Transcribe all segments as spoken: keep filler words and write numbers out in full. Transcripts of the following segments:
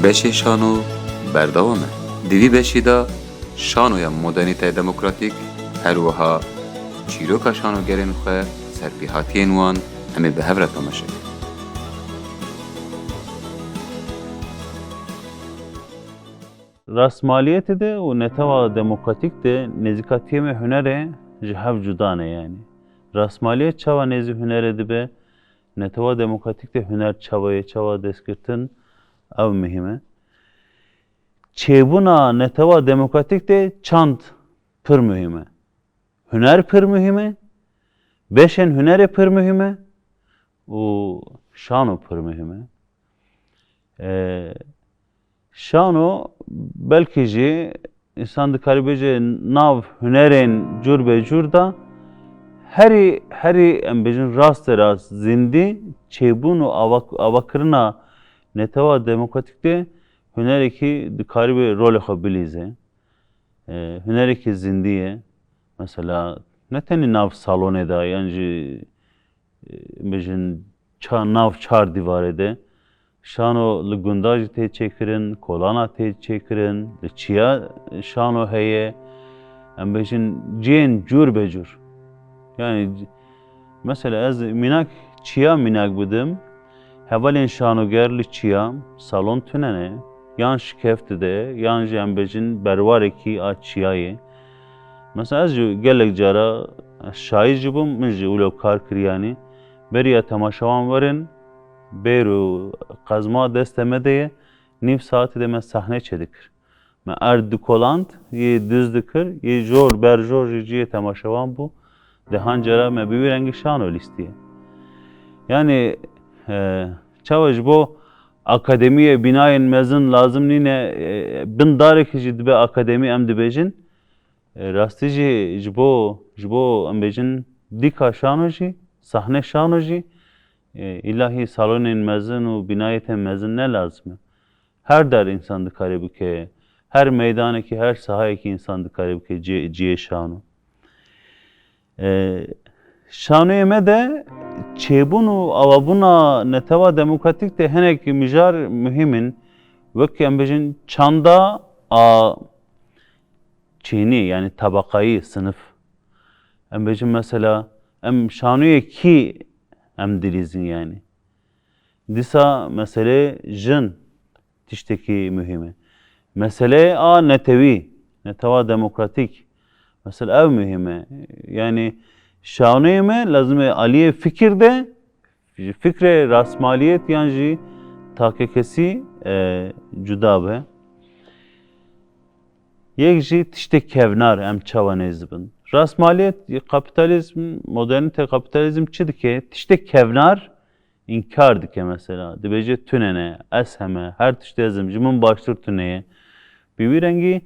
Beşê şano berdewam e. Di vî beşî de şanoya modernîteya demokratîk, her wiha çîroka şanogerên xwe, serpêhatiyên wan em ê bi hev re temaşe bikin. Rastmaliyetê de û netewa demokratîk de nêzîkatiyê me hunerê ji hev cuda ne yanî. Rastmaliyet çawa nêzî hunerê dibe, netewa demokratîk de huner çawa ye, çawa destgirtin, ev muhîm e. Çêbûna netewa demokratîk de çand pir muhîm e. Huner pir muhîm e, beşên hunerê pir muhîm e û şano pir muhîm e. E, şano belkî jî însan dikarî bêje nav hunerên cûr be cûr de herî, herî em bêjin raste rast zindî çêbûn û avak-, avakirina netewa demokratîk de hunerekî dikarîbe rolê xwe bilîze. E, hunerekî zindî ye. Mesela ne tenê nav salonê de yan jî, e, bêjin ça-, nav çar dîvarê de. Şano li gunda jî tê çêkirin, kolana tê çêkirin, li çiya şano heye. Em bêjin cihên cûr be cûr. Yani, mesela ez mînak, çiya mînak bidim, hevalên şanoger li çiya salon tune ne, yan şikeft dide, yan jî em bêjin berwarekî a çiyayê. Mesela ez jî gelek cara şahid jî bûm, min jî wilo kar kiriyanî. Beriya temaşevan werin, bêr û qezma destê me de ye, nîv saetê de me sahne çêdikir. Me erd dikoland, yê duz dikir, yê jor ber jor jî cihê temaşevan bû. Dehan cara me bi wî rengî şano lîstiye. Yani, e, çawa ji bo akademiyê binayên mezin lazim nîne, e, bin darekî jî dibe akademî em dibêjin. E, rastî jî ji bo, ji bo em bêjin dîka şano jî, sahne şano jî, e, îlahî salonên mezin û binayetên mezin ne lazim e. Her der însan dikare bike, her meydanekî, her sahayekî însan dikare bike cê-, cihê şano. E, şanoyê me de çêbûn û avabûna netewa demokratîk de hinek mijar muhîm in. Wek em bêjin çanda a çînî, yani tabakayî, sinif. Em bêjin mesela em şanoyê kî em dilîzin yani. Dîsa meselê jin tiştekî muhîm e. Meseleyê a netewî, netewa demokratîk, mesela ev muhîm e. Yani şanoyê me lazim e aliyê fikir de, ji fikrê rastmaliyet yan jî takekesî, e, cuda be. Yek jî tiştê kevnar em çawa nêz dibin. Rastmaliyet, kapitalizm, modernîte kapitalizm çi dike? Tiştê kevnar înkar dike mesela. Dibêje tune ne, ez heme, her tiştê ez im, ji min baştir tune ye. Bi wî rengî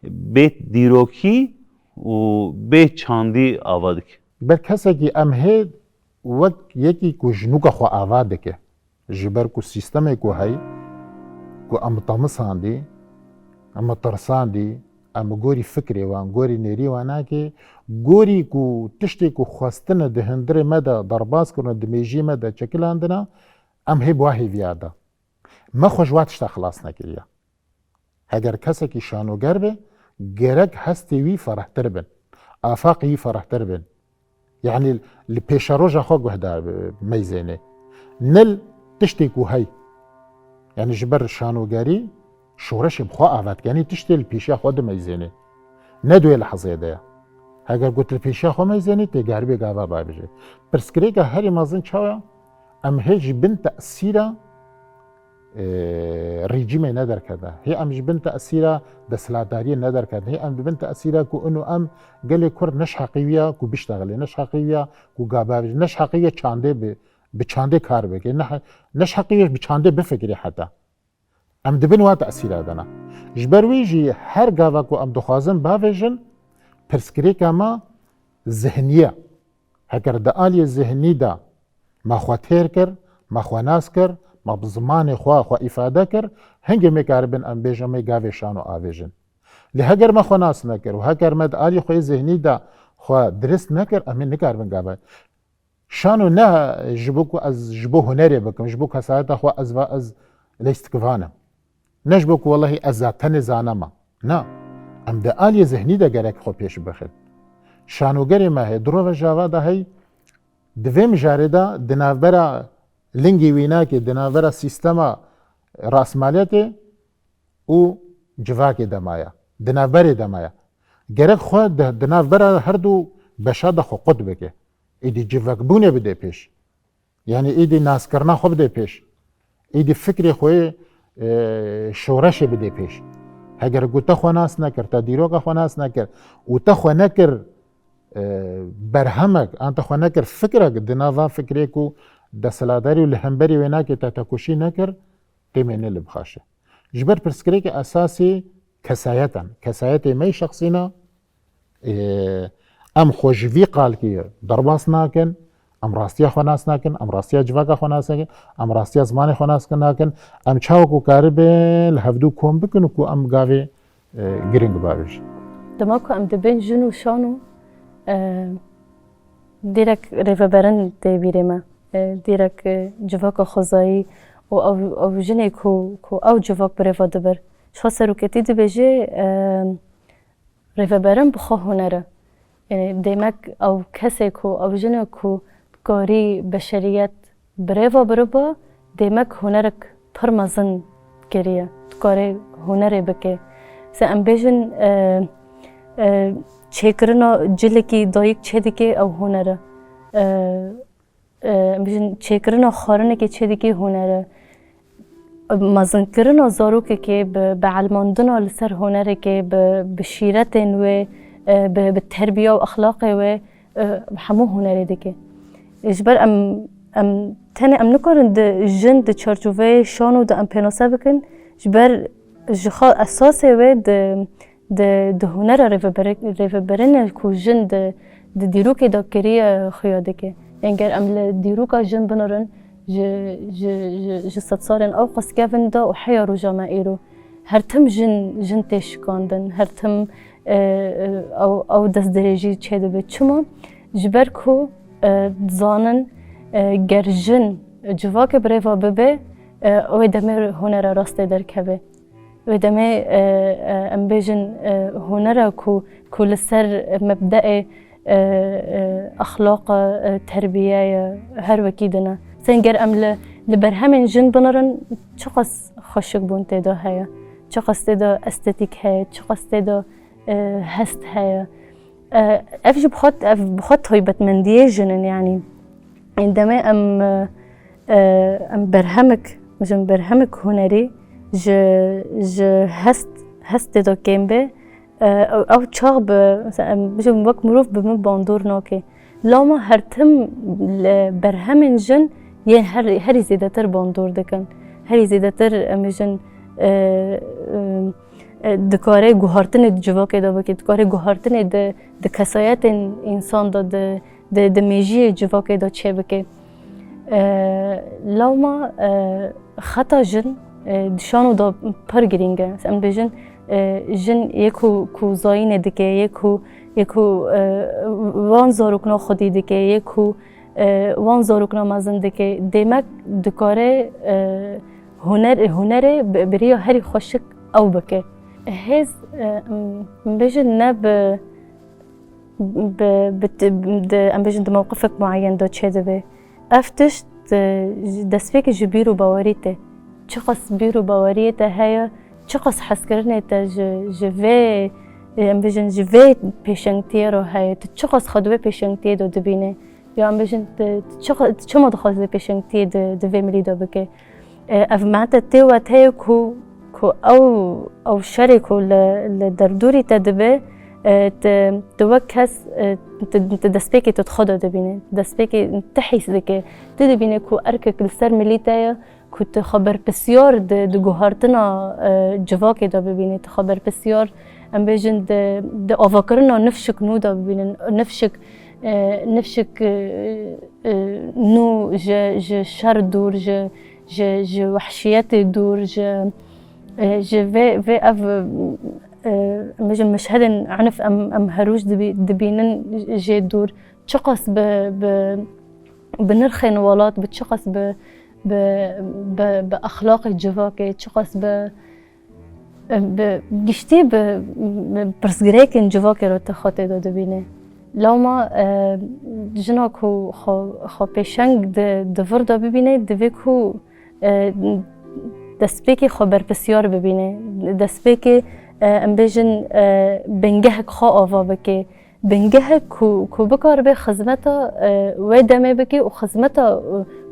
bê dîrokî û bê çandî ava dike. Ber kesekî em hê wek yekî ku ji nûka xwe ava dike. Ji ber ku sîstemê ku heyî, ku em temisandî, em tirsandî, em gorî fikrê wan, gorî nêrî wan nakê, gorî ku tiştê ku xwestine di hundirê me de derbas kirine, di mêjiyê me de çekilandine, em hê bi wa hêviya de. Me xwe ji wa tişta xilas nekiriye. Heger kesekî şanoger be, gerek hestê wî ferehtir bin, afaqê wî ferehtir bin. Yanî li pêşeroja xwe guhdar bi-, meyzênê. Nil tiştê ku hey. Yanî ji ber şanogerî şoreşê bi xwe ava dike. Yanî tiştê li pêşiya xwe dimeyzênê. Ne di wê lehzeyê de ye. Heger got li pêşiya xwe meyzênê, tê geribê gava bavêje. Pirsgirêka herî mezin çawa? Em hê ji bin tesîra e, rejîmê nederkete. Hê em ji bin tesîra desthilatdariyê nederketin. Hê em di bin tesîra ku ino em gelê Kurd ne ji heqî wî ya ku biştexilê, ne ji heqî wî ya ku gava bêje, ne ji heqî wî ya çandê bi, bi çandê kar bike, ne, ne ji heqî wî ya bi çandê bifikirê heta. Em di bin wa tesîra de ne. Ji ber wî jî her gava ku em dixwazin bavêjin, pirsgirêka me zihnî ye. Heger di aliyê zihnî de me xwe têr kir, me xwe nas kir, me bi zimanê xwe xwe îfade kir, hingê me karibin em bêjin me gavê şano avêjin. Lê heger me xwe nas nekir û heger me di aliyê xwe yê zihnî de xwe dirist nekir, em ê nikaribin gava. Şano ne ji bo ku ez ji bo hunerê bikim, ji bo kesayeta xwe ez va ez leystikivan im. Ne ji bo ku welehî ez za tenê zane me. Na. Em di aliyê zihnî de gerek xwe pêş bixin. Şanogerê me heye, di Rojava de hey, di vê mijarê de di navbera lingî wînakê, di navbera sîstema rasmaliyetê û civakê de maye. Di navberê de maye. Gerek xwe di, di navbera her du beşa de xwe qut bike. Êdî civakbûnê bide pêş. Yanî êdî naskirina xwe bide pêş. Êdî fikrê xwe yê, e, şoreşê bide pêş. Heger ku te xwe nas nekir, te dîroka xwe nas nekir û te xwe nekir, e, berhemek, an te xwe nekir fikrek di nava fikrê ku desthilatdarî û li hemberî wê nakê te tekoşî nekir, têmê ne li bixaşe. Ji ber pirsgirêkê esasî kesayet in. Kesayetê me yê şexsî ne, Ê, em xwe ji vî qalkî derbas nakin, em rastiya xwe nas nakin, em rastiya civaka xwe nas nakin, em rastiya zimanê xwe nas nakin, em çawa ku karibe li hevdû kom bikin û ku em gavê, e, giring bavêjin. Dema ku em dibên jin û şano, e, dîrek rêveberin tê bîrê me. E, dîrek, e, civaka xwezayî û ew, ew jinê ku, ku ew civak bi rêva dibir. Ji xwe seroketî dibêje, e, Rêveberin bi xwe huner e. Yanî demek ew kesê ku, ew jinê ku dikarî beşeriyet bi rêva biriba, demek hunerek pir mezin kiriye. Dikarê hunerê bike. Mesela em bêjin, e, e, çêkirina cilekî dayik çêdike ew huner e. E, e, em bêjin çêkirina xwarinekê çêdikê huner e. Mezinkirina zarokekê bi, bi elmandina li ser hunerekê, bi, bi şîretên wê, e, bi, bi terbiya û exlaqê wê, e, hemû hunerê dike. E, ji ber em, em tenê em nikarin di jin di çarçoveyê şano de em pênase bikin, ji ber ji xwe esasê wê di, Di, di hunera rêvebere-, rêveberine ku jin di, di dîrokê de kiriye xuya dike. Ên ger em li dîroka jin binirin, ji, ji, ji, ji sedsalên ew qez kevin de û heya roja me îro. Her tim jin, jin tê şikandin, her tim, e, e, ew, ew destdirêjî çêdibe. Çima? Ji ber ku, e, dizanin, e, ger jin civakê bi rêva bibe, e, wê demê hunera rastê derkeve. Wê demê, e, e, em bêjin, e, hunera ku, ku li ser mebdeê, e, e, exlaqa, e, terbiyeye her wekî din e. Sen ger em li, li berhemên jin binirin, çiqas xweşikbûn tê de heye, çiqas tê de estetîk heye, çiqas tê de, e, hest heye. E, ev jî bi xwe, ev bi xwe taybetmendiyê jin in, yanî. Ên demê em, e, em berhemek, jin berhemek hunerî ji, ji hest, hestê de kêm be, e, ew, ew çax bi, mesela, em bijin wek mirov bi min bandor nake. Lama her tim li berhemên jin yên her, herî zêdetir bandor dikin. Herî zêdetir em bijin, e, e, e, dikare guhartinê di civakê de bike, dikare guhartinê di, di kesayetên însan de, di, di, di mêjiyê civakê de çêbike. E, lewma, e, xeta jin, e, di şano de pir girîng e. Em dibêjin, e, jin yê ku, ku zayînê dike, yê ku, yê ku, e, wan zarokna xwedî dike, yê ku, e, wan zarokna mezin dike, demek dikare, e, huner, hunerê bi, bi riya herî xweşik ew bike. Hêz, e, em, em bêjin ne bi, bi, bi, di, em bêjin di mewqifek mueyen de çêdibe. Ev tişt, e, ji, destpêkê ji bîr û bawerî tê. Çiqas bîr û baweriyê te heye, çiqas hezkirinê te ji, ji vê, e, em bêjin ji vê pêşengtiyê re heye, tu çiqas xwe di wê pêşengtiyê de dibînî. Ya em bêjin, tu, tu çi, tu çima dixwazî pêşengtiyê di, di vê milî de bike? E, ev mete tê we heye ku, ku ew, ew şerê ku li, li derdorî te dibe, e, tu, tu wek kes, e, tu, tu destpêkê tu di xwe de dibînî. Destpêkê tu hîs dike. Tu dibînî ku erkek li ser milî te ye, ku tu xwe berpisyar di, di guhartina, e, civakê de bibînî, tu xwe berpisyar, em bêjin, di, di avakirina nifşik nû de bibînin, nifşik, e, nifşik, e, e, nû ji, ji şer dûr, ji, ji, ji wehşiyetê dûr, ji, e, ji vê, vê ev, e, em bêjin, meşhedên enif em, em her roj dibî-, dibînin jê dûr. Çiqas bi, bi, bi nirxên welat, bi çiqas bi, bi, bi, bi exlaqê civakê, çiqas bi, Bi giştî bi, bi pirsgirêkên civakê re tu xwe tê de dibînî. Lewma, e, jina ku xwe, xwe pêşeng di, di vir de bibînê, divê ku, e, destpêkê xwe berpirsiyar bibînê. Destpêkê, e, em bêjin, e, bingehek xwe ava bike. Bingehek ku, ku bikaribe xizmeta, e, wê demê bike û xizmeta,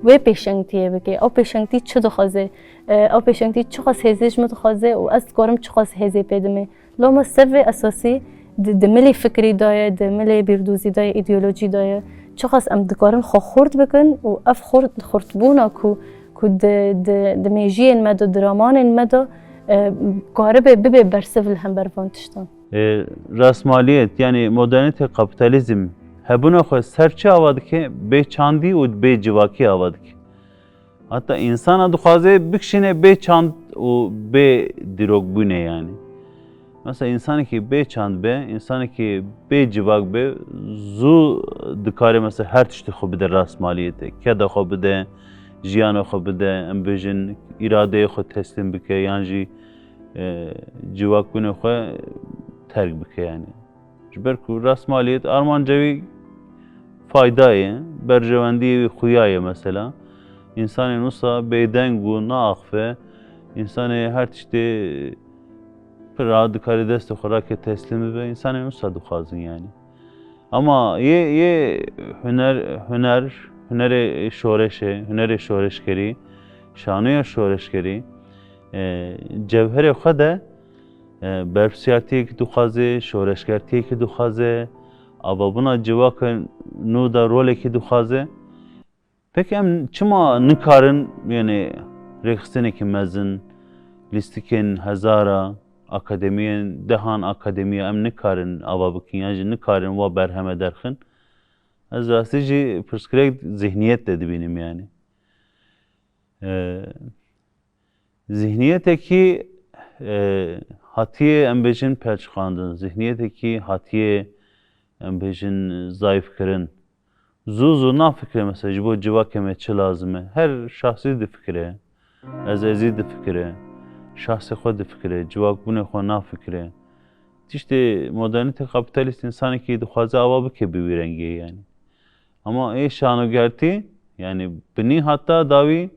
e, wê pêşengtiyê bike. Ew pêşengtî çi dixwaze? E, ew pêşengtî çiqas hêzê ji min dixwaze û ez dikarim çiqas hêzê pê dimê? Loma ser vê esasî di, di milê fikrî de ye, di milê bîrdozî de ye, îdeolojî de ye. Çiqas em dikarin xwe xurt bikin û ev xurt, xurtbûna ku, ku di, di, di mêjiyên me de, di ramanên me de, e, karibe bibe bersiv li hember van tiştan. E, rasmaliyet, yani modernite, kapitalizm hebûna xwe ser çi ava dike? Bê çandî û bê civakî ava dike. Hatta insana dixwaze bikişîne bê çand û bê dîrokbûnê yani. Mesela insanekî bê çand be, insanekî bê civak be, zû dikare mesela her tiştê xwe bide rasmaliyetê. Keda xwe bide, jiyana xwe bide, em bêjin îradeyê xwe teslîm bike yan jî, e, civakbûnê xwe terk bike yani. Ji ber ku rasmaliyet armanca wî fayda ye, berjewendiyê wî xuya ye mesela. Însanê nusa bêdeng bû, naaxife, însanê her tiştê pir rahat dikare destê xwe rake teslîm bibe, însanê nusa dixwazin yani. Ama yê, yê huner, huner, hunerê şoreşê, hunerê şoreşgerî, şanoya şoreşgerî, e, cewherê xwe de, e, berpirsiyartiyekî dixwaze, şoreşgertiyekî dixwaze, avabûna civaka nû de rolekî dixwaze. Peki em çima nikarin, yani rêxistinekî mezin, lîstikên hezara, akademiyên dehan akademiya em nikarin ava bikin, yan jî nikarin wa berheme derxin? Ez rastî jî pirsgirêk zihniyet de dibînim yani. E, zihniyetekî, e, hatiye em bêjin pelçiqandin, zihniyetekî hatiye em bêjin zayîfkirin. Zû zû nafikire mesela ji bo civakê me çi lazim e. Her şahsî difikire, ez ezî difikire, şahsê xwe difikire, civakbûnê xwe nafikire. Tiştê modernîte kapîtalîst însanekî dixwaze ava bike bi wî rengê yani. Ama ê şanogertî, yani binî heta dawî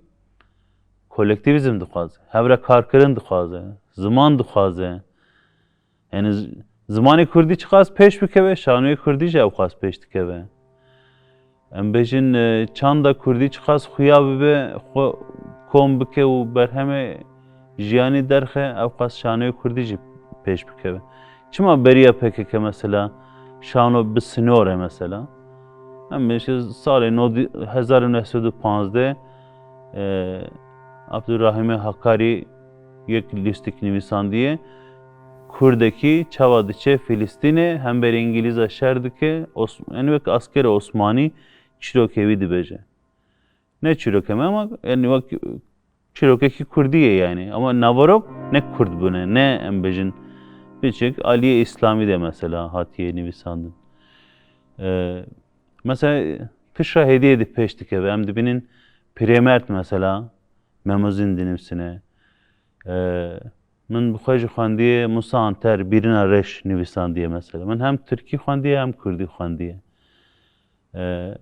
kolektîvîzm dixwaze, hevrekarkirin dixwaze, ziman dixwaze. Yani z-, zimanê kurdî çiqas pêş bikeve, şanoyê kurdî jî ewqas pêş dikeve. Em bêjin, e, çanda kurdî çiqas xuya bibe, xwe kom bike û berhemê jiyanî derxe, ewqas şanoyê kurdî jî pêş bikeve. Çima beriya P K K mesela şano bi sinor e mesela? Em bêjin salê nod-, hezar û neh sed û panzdeh, e, Abdurrahîmê Hakarî yek lîstik nivîsandiye. Kurdekî çawa diçe Filistînê, hemberî Îngilîza şer dike, Os-, yani wek askerê Osmanî çîrokê wî dibêje. Ne çîrokê me ama yani wek çîrokekî kurdî ye yani. Ama naverok ne kurd bûne, ne em bêjin biçik aliyê îslamî de mesela hatiye nivîsandin. Ee, mesela pişra hêdiyê di pêş dikeve. Em dibînin Pirêmert mesela, Memozîn dinivîsine. Ee, min bi xwe jî xwendiye Musa Anter, Bîrina Reş nivîsandiye mesela. Min hem tirkî xwendiye hem kurdî xwendiye. Ee,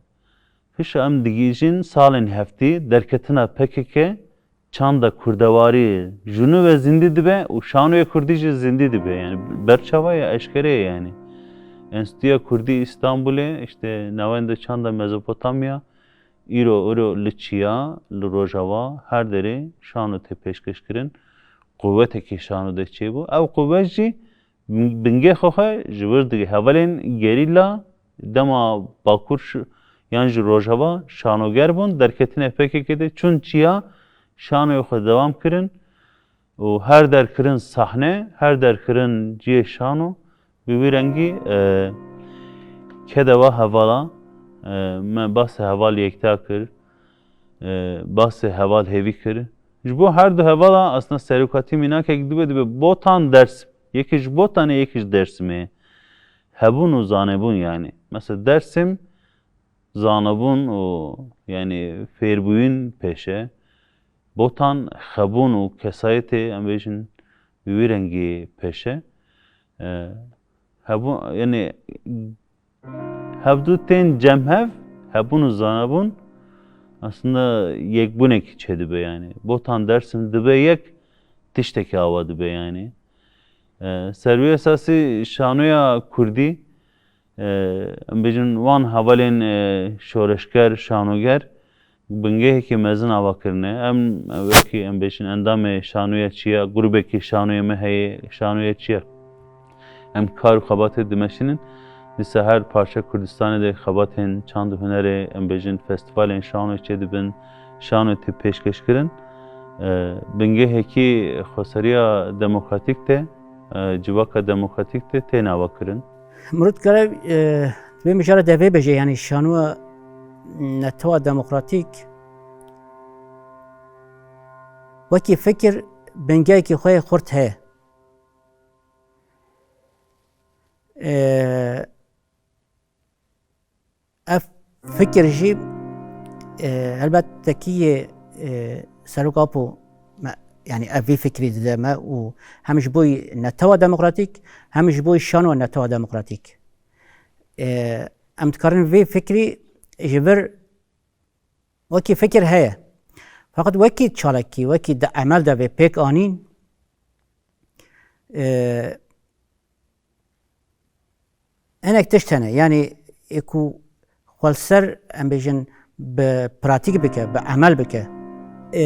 piştre em digihîjin salên heftî derketina P K K, çanda kurdewarî ji nû ve zindî dibe û şanoyê kurdî jî zindî dibe. Yani berçava ye, eşkere ye yani. Enstitûya Kurdî Îstanbulê, işte navenda çanda Mezopotamya, îro, îro li Çiya, li Rojava, her derê şano tê pêşkêş kirin. Quwetekî şano de çêbû. Ev quwet jî bingê xwe xwe ji wir digire. Hevalên gerîla dema Bakur ş-, yan ji Rojava şanoger bûn, derketine P K K de çûn Çiya, şanoyê xwe dewam kirin û her der kirin sahne, her der kirin cihê şano. Bi wî rengî, e, kedewa hevala, e, me basê heval yekta kir, e, basê heval hêvî kir. Ji bo her du hevala aslında serokatî mînakek dibe, dibe Botan Dersim. Yekî ji Botanê, yekî ji Dersimê. Hebûn û zanebûn yani. Mesela Dersim zanebûn û yani fêrbûyîn pêşe. Botan xebûn û kesayetê, em bêjin, Wî rengî pêşe. E, hebû, yani, hevdu tên cem hev, hebûn û zanebûn aslında yekbûnekî çêdibe yani. Botan Dersim dibe yek, tiştekî awa dibe yani. E, ser wî esasî şanoya kurdî, e, em bêjin wan hevalên, e, şoreşger, şanoger, bingehekî mezin ava kirine. Em wekî em bêjin endamê şanoya çiya, grûbekî şanoyê me heye, şanoya çiya. Em kar û xebatê dimeşînin. Dîsa her parçe Kurdistanê de xebatên çand û hunerê, em bêjin festîvalên şanoyê çêdibin, şanoyê tê pêşkêşkirin. E, bingehekî xweseriya demokratîk de, e, civaka demokratîk de tê nava kirin. Mirov dikare, e, di vê mijara de vê bêje, yanî şanoya netewa demokratîk wekî fikir bingeyekî xwe yê xurt heye. E, ev fikir jî, e, helbet tekî yê, e, Serok Apo me, yani ev vî fikrî dide me û hem ji bo netewa demokratîk, hem ji bo şano netewa demokratîk. E, em dikarin vî fikrî ji vir wekî fikir heye. Feqet wekî çalakî, wekî di emel de vê pêk anîn, e, hinek tişt hene. Yanî ê ku xwe li ser, em bêjin, bi pratîk bike, bi emel bike. E,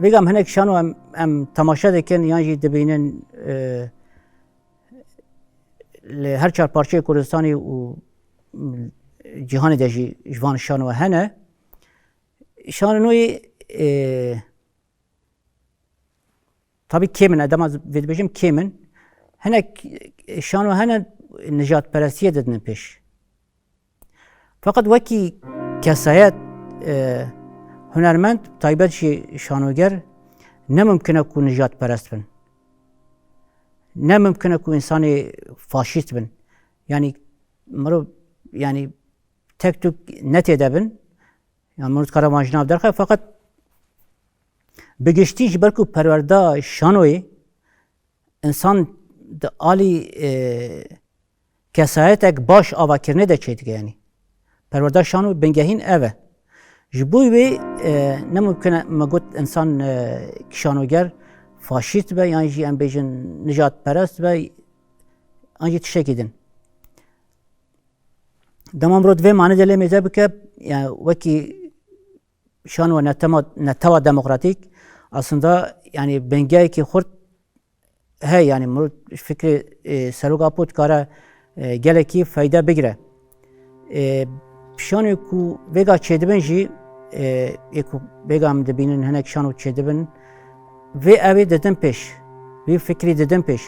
vêga em hinek şano em, em temaşe dikin yan jî dibînin, e, li her çar parçeyê Kurdistanê û cîhanê de jî ji van şano hene. Şano nû yê, e, tabî kêm in, dema vê dibêjim kêm in. Hinek şano hene nijadperestiyê didinin pêş. Feqet wekî kesayet, e, hunermend, taybet jî şanoger, ne mimkun e ku nijadperest bin. Ne mimkun e ku însanê faşîst bin. Yanî mirov, yanî tek tuk ne tê de bin. Yan mirov dikare van ji nav derxe, feqet bi giştî ji ber ku perwerda şanoyê însan di alî, e, kesayetek baş avakirinê de çêdike, yanî perwerda şano bingehîn ev e. Ji bo wê, e, ne mimkun e me got însan, e, şanoger faşîst be, yan jî em bêjin nijadperest be, an jî tiştekî din. Dema mirov di vê manê de lê mêze bike, yani wekî şano netema-, netewa demokratîk, aslında yani bingeyekî xurt heye, yani mirov fikrê, e, Serok Apo dikare, e, gelekî feyde bigire. E, şanê ku vêga çêdibin jî, e, ê ku vêga em dibînin hinek şano çêdibin, vê ew ê didin pêş, vî fikrî didin pêş.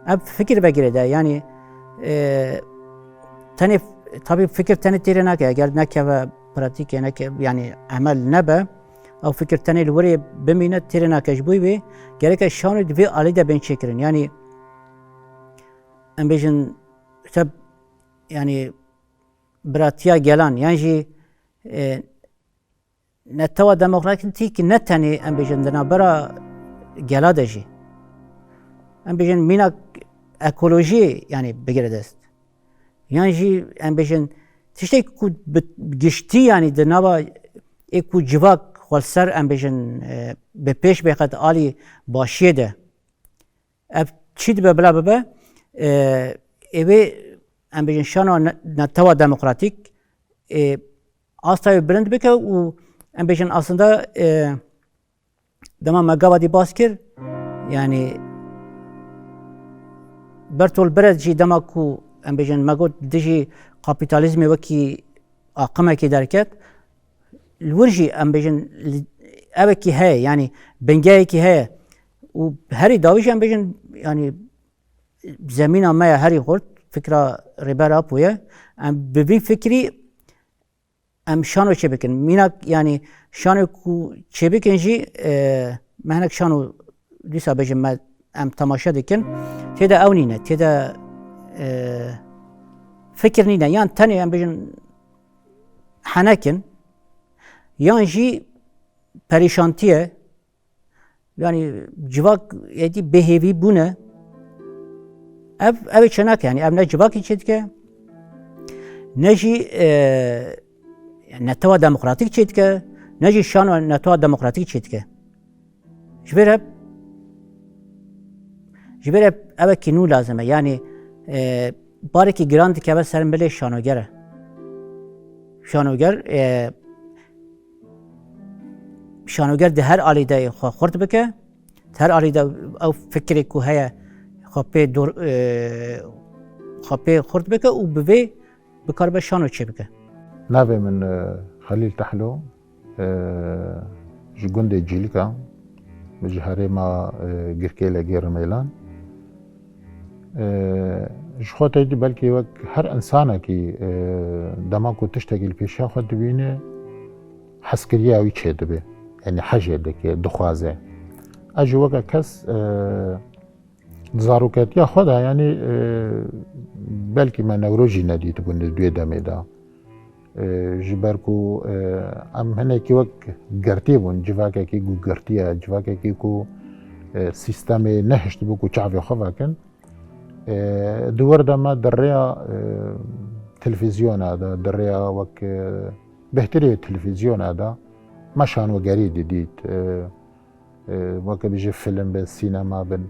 Ev fikir vegire de, yani, e, tenê, tabî fikir tenê têrê nake, eger nekeve pratîkê, neke-, yani emel nebe, ew fikir tenê li wirê bimîne, têrê nake. Ji bo wê gereke şano di vê alî de bên çêkirin. Yani em bêjin, işte, yani biratiya gelan, yan jî, e, netewa demokratîk ne tenê, em bêjin, di navbera gela de jî. Em bêjin mînak ekolojiyê, yani bigire dest. Yan jî em bêjin tiştek ku bi giştî, yani di nava ê ku civak xwe li ser, em bêjin, e, bi pêş bê qet alî başiyê de. Ev çi dibe bila bibe, e, ê wê, em bêjin, şana ne-, netewa demokratîk, e, asta wê bilind bike û em bêjin aslında, e, dema me gava dî bas kir, yani Bertolt Brecht jî dema ku em bêjin me got dijî kapîtalîzmê wekî aqimekî derket, li wir jî em bêjin li-, evekî heye, yani bingeyekî heye û herî dawî jî em bêjin, yani zemîna me ye herî xurt, fikra Rêber Apo ye. Em bi vî fikrî em şano çêbikin. Mînak, yani şano ku çêbikin jî, e, me hinek şano dîsa bêjin me em temaşe dikin. Tê de ew nîne, tê de, e, fikir nîne. Yan tenê em bêjin henek in, yan jî perîşantiye, Yani civak êdî bêhêvî bûne. Ev, ev ê çênake, yani ev ne civakî çêdike, ne jî, e, netewa demokratîk çêdike, ne jî şano netewa demokratîk çêdike. Ji vê re, ji vê re evekî nû lazim e. Yani, e, barekî giran dikeve ser milê şanoger e. Şanoger, e, şanoger di her alî de xwe xurt bike, di her alî de ew fikirê ku heye xwe pê dor, e, xwe pê xurt bike û bi vê bikaribe şano çêbike. Navê min, e, Xelîl Tehlo, e, ji gundê Cîlika, ji herêma, e, Girkêlekê Rimêlan. E, ji xwe tê dî belkî wek her insanekî, e, dema ku tiştekî li pêşiya xwe dibîne, hezkiriya wî çêdibe. Yanî hejê dike, dixwaze. Ez jî weke kes, e, di zaroketiya xwe de, yanî, e, belkî me Newroz jî nedîtibûn di wê demê de. E, ji ber ku, e, em hinekî wek girtî bûn, civakekî ku girtî ye, civakekî ku, e, sîstemê nehiştibû ku çavê xwe vekin. E, di wir de me di rêya, e, televîzyona de, di rêya wek, e, bêhtirê televîzyona de me şanogerî didît. E, e, weke bêje fîlm bin, sînema bin.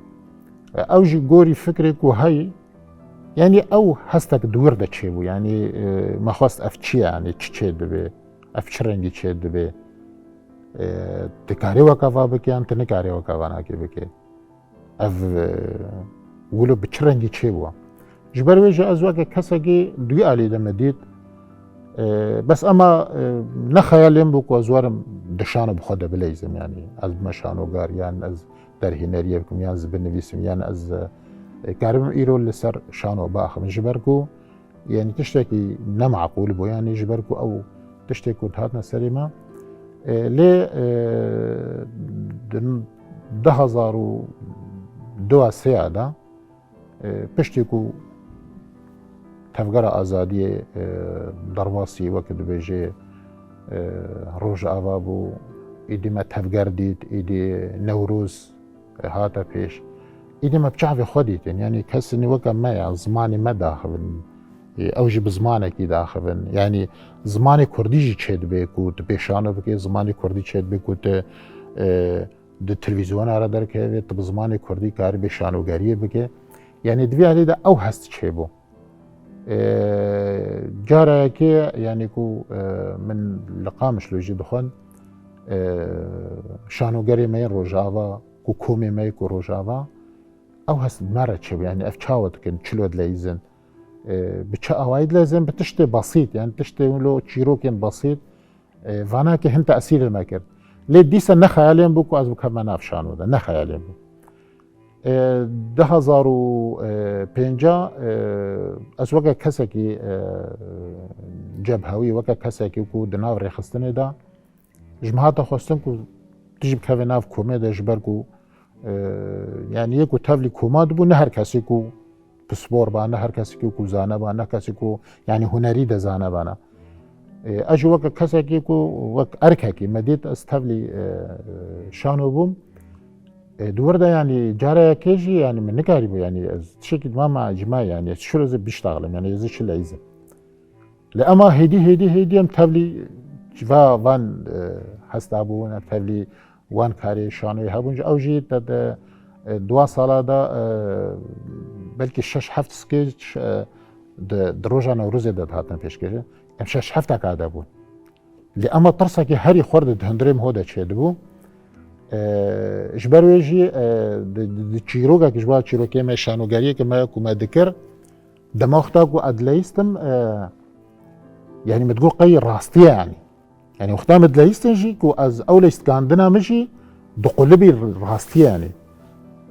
E, ew jî gorî fikrê ku heyî, yanî ew hestek di wir de çêbû. Yanî, e, me xwest ev çi ye, yanî çi çêdibe, ev çi rengî çêdibe. E, tu karê weke va bike yan tu nikarê weke va nakê bike. Ev, e, wilo bi çi rengî çêbû? Ji ber wê jî ez weke kesekî di wî alî de me dît. E, bes ema, e, ne xeyalê min bû ku ez werim di şano bi xwe de bileyzim, yanî ez bime şanogar, yan ez derhêneriyê bikim, yan ez binivîsim, yan ez, e, karibim îro li ser şano biaxivim. Ji ber ku, yanî tiştekî ne meqûl bû, yanî ji ber ku ew tiştê ku dihatine serê me, e, lê, e, di du hezar û du a sê ya de, e, piştî ku Tevgera Azadiyê, e, derbasî wek dibêjê, e, Rojava bû, îdî me tevger dît, îdî Newroz, e, hate pêş. Îdî me bi çavê xwe dîtin, yanî kesên weke me ya, zimanê me daxivin. E, ew jî bi zimanekî daxivin. Yanî zimanê kurdî jî çêdibe ku tu pê şano bike, zimanê kurdî çêdibe ku tu, e, di televîzyona re derkeve, tu bi zimanê kurdî karibê şanogeriyê bike. Yanî di vî alî de ew hest çêbû. E, cara yekê, yanî ku, e, min li Qamişlo jî dixwend, e, şanogerê me yên Rojava, ku komê me yê ku Rojava, ew hest bi me re çêbû. Yanî ev çawa dikin, çilo dileyîzin. E, bi çi awayî dileyîzin, bi tiştê besît, yanî tiştê wilo çîrokên besît, e, vana ki hin tesîr li me kir. Lê dîsa ne xeyalê min bû ku ez bikevime nav şano de, ne xeyalê min bû. E, du hezar û pênca, e, ez weke kesekî, e, cebhewî, weke kesekî ku di nav rêxistinê de, ji min hate xwestin ku tu jî bikevê nav komê de, ji ber ku, e, yanî yê ku tevlî koma dibû, ne her kesê ku pispor ba, ne her kesê ku zane ba, ne kesê ku, yanî hunerî de zane bana. E, ez jî weke kesekî ku wek erkekî me dît ez tevlî, e, şano bûm. E, di wir de yanî cara yekê jî yanî min nikarîbû, yanî ez tiştekî dima me ecma, yanî ez çilo zî biştaxlim, yanî ez çi leyîzim. Lê ema hêdî, hêdî, hêdî em tevlî va van, e, hesta bûn, em tevlî wan karê şanoyê hebûn. Ew jî te de, e, dua sala de, e, belkî şeş heft skeç, e, di, di roja Newrozê de dihatin pêşkirin. Em şeş heft eka de bûn. Lê ema tirsekî herî xurt di hundirê min ho de çêdibû. E, ji ber wê jî, e, di, di, di çîrokek ji wan çîrokê me şanogeriyê ke me ku me dikir, dema wexta ku ez dileyistim, e, yanî min digot qey rastî ye yanî. Yanî wexta min dileyistin jî ku ez ew leyistkandina min jî di qulibî rastî ye yanî.